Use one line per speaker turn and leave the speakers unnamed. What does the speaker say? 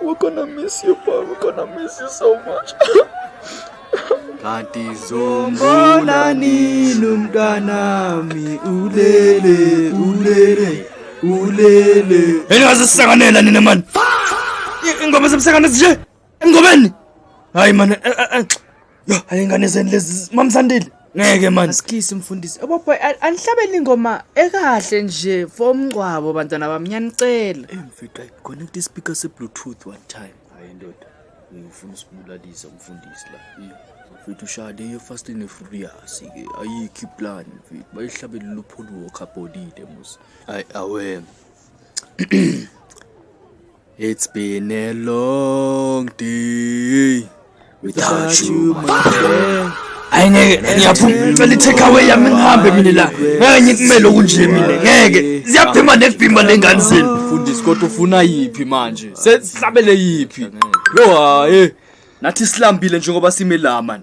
We're gonna miss you, boy. We're gonna miss you so much.
Kanti zombona nini umntanami ulele ulele ulele.
Yini ngaze sisanganela nina man. Ingoma zemsangano nje. Engomeni. Hayi man. Yo, hayi ingane zeni lezi mamsandile. Ngeke man.
Asikisi mfundisi. Oboboy anihlabele ingoma ekahle nje for umngcwabo bantwana bami ngiyanicela.
Hey mfethu, I connect ispeaker se-Bluetooth one time. Hayi ndoda, ngifuna usibulalisa umfundisi la. Iyo, mfethu ushaya leyo Fast and Furious ke, ayikho iplan mfethu. Bayihlabelela uPaul Walker bolile mos. Hayi awe. It's been a long day without you, my friend.
Hayi ngeke ngiyaphuma ngicela i-take away yami ngihambe mina la. Ngeke ngikumele okunje mina. Ngeke. Ziyaphima nekubhimba lengane zenu.
Mfundisi kodwa ufuna yiphi manje? Sesihlabele yiphi? Yo hayi. Nathi silambile njengoba sime la man.